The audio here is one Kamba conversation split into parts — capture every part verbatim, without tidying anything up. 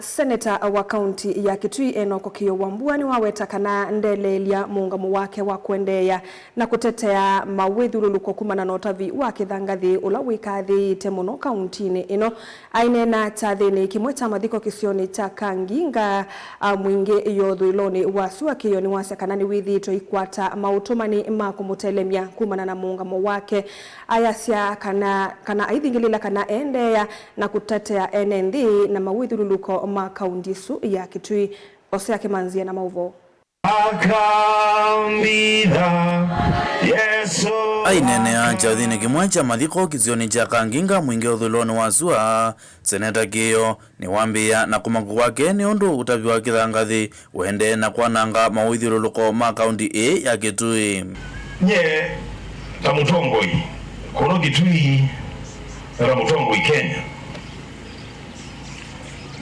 Seneta wa kaunti ya Kitui Enock Kĩyo Wambua nĩwaweta kana ndeleelya mũũngamo wake wa kwendeea na kũtetea mawĩthyũlũlũko kumana na ũtavi wa kĩthangathĩ ũla wĩkathĩĩte mũno kauntinĩ ĩno. Aineena kyathĩnĩ kĩmwe kya mathiko kĩsionĩ kya Kanginga, a, Mwingĩ ĩũthũĩlonĩ wa sua, Kĩyo nĩwasya kana nĩwĩthĩĩtwe aikwata maũtũmani ma kũmũtelemya kumana na mũũngamo wake. Ayasya kana, kana aithingĩlĩla kana endeea na kũtetea ene nthĩ na mawĩthyũlũlũko ma kaunti ĩsu ya Kitui. Hosea Kĩmanzi ena maũvoo. Akambitha Yesu. Aineenea kyathĩnĩ kĩmwe kya mathiko kĩsionĩ kya Kanginga Mwingĩ ũthũĩlonĩ wa sua, Seneta Kĩyo nĩwambĩĩa na kũmakwa kwake nĩ ũndũ ũtavi wa kĩthangathĩ ũendee na kwananga mawĩthyũlũlũko ma kaunti ĩĩ ya Kitui. Nyie ta mũtongoi kũno Kitui na ta mũtongoi Kenya,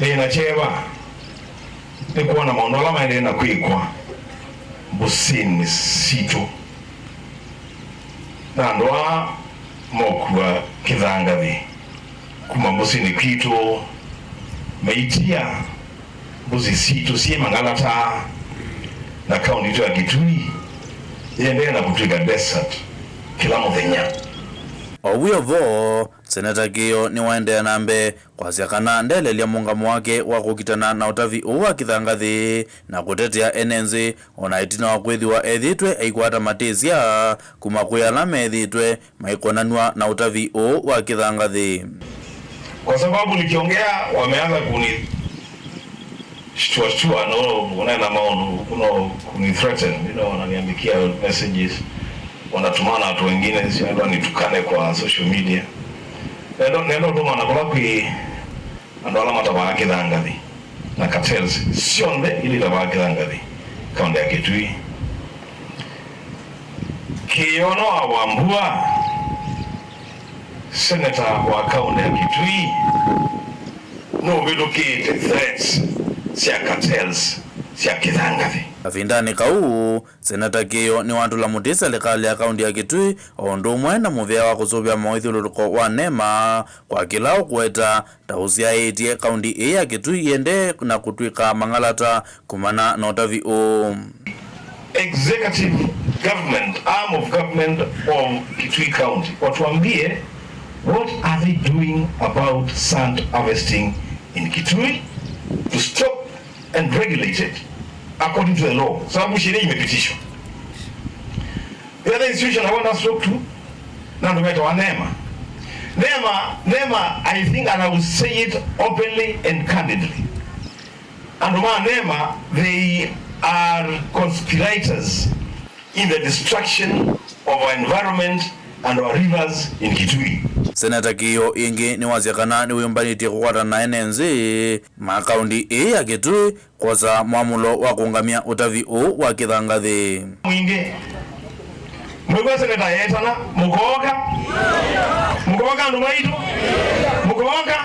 nĩ na kyeva nĩ kwona maũndũ ala maendee na kwĩkwa mbũsĩnĩ sitũ na andũ aa mokua kĩthangathĩ kuma mbũsĩnĩ kwitũ, maitia mbũsĩ sitũ syĩ mang'alata, na kaunti yitũ ya Kitui yĩendee na kũtw'ĩka desert kĩla mũthenya. O wĩ o vo, Seneta Kĩyo nĩwaendeea na mbee kwasya kana ndeleelya mũũngamo wake wa kũkitana na ũtavi ũũ wa kĩthangathĩ na kũtetea ene nthĩ, o na ĩtina wa kwĩthĩwa ethĩĩtwe aikwata matĩsya kuma kwĩ ala methĩĩtwe maikonanw'a na ũtavi ũũ wa kĩthangathĩ. Kwa sababu nikiongea wameanza kunishtua shtua, no kunena maũndũ, no kunithreaten, you know, wananiandikia messages, wanatumana watu wengine, sio nitukane kwa social media. Nendo, nendo tuma na kula kwi andũ ala matavaa kĩthangathĩ na cartels syonthe ila itavaa kĩthangathĩ kaunti ya Kitui. Kĩyono wa Wambua, seneta wa kaunti ya Kitui, nũvĩtũkĩte threats sya cartels sya kĩthangathĩ. Kavindanĩ kau, Seneta Kĩyo nĩwatũla mũtĩ selekalĩ ya kaunti ya Kitui o ũndũ ũmwe na mũvĩa wa kũsũvĩa mawĩthyũlũlũko wa NEMA kwa kĩla ũkũweta ta ũsyaĩtye kaunti ĩĩ ya Kitui ĩendee na kũtw'ĩka mang'alata kumana na ũtavi ũũ. Executive government, arm of government of Kitui County, watuambie what are they doing about sand harvesting in Kitui to stop and regulate it according to the law, sababu sheria imepitishwa. The other institution I want us to talk to, na ndio meta wa NEMA. NEMA, NEMA, I think, and I will say it openly and candidly, andũ ma NEMA, they are conspirators in the destruction of our environment and our rivers in Kitui. Seneta Kĩyo ĩngĩ nĩwasya kana nĩwĩũmbanĩtye kũkwatana na ene nthĩ ma kaunti ĩĩ ya Kitui kwosa mwamũlo wa kũũngamya ũtavi ũũ wa kĩthangathĩ. Mwingĩ. Mwĩw'a seneta yeetana, mũkooka? Mũkooka andũ maitũ? Mũkooka?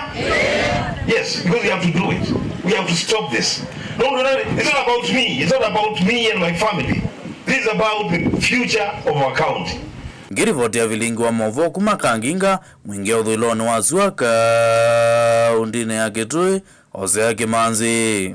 Yes, because we have to do it. We have to stop this. No, no, no, it's not about me. It's not about me and my family. This is about the future of our county. Ngĩrivoti ya vilingi wa maũvoo kuma Kanginga, Mwingĩ ũthũĩlonĩ wa sua kaũndĩnĩ ya Kitui, Hosea Kĩmanzi.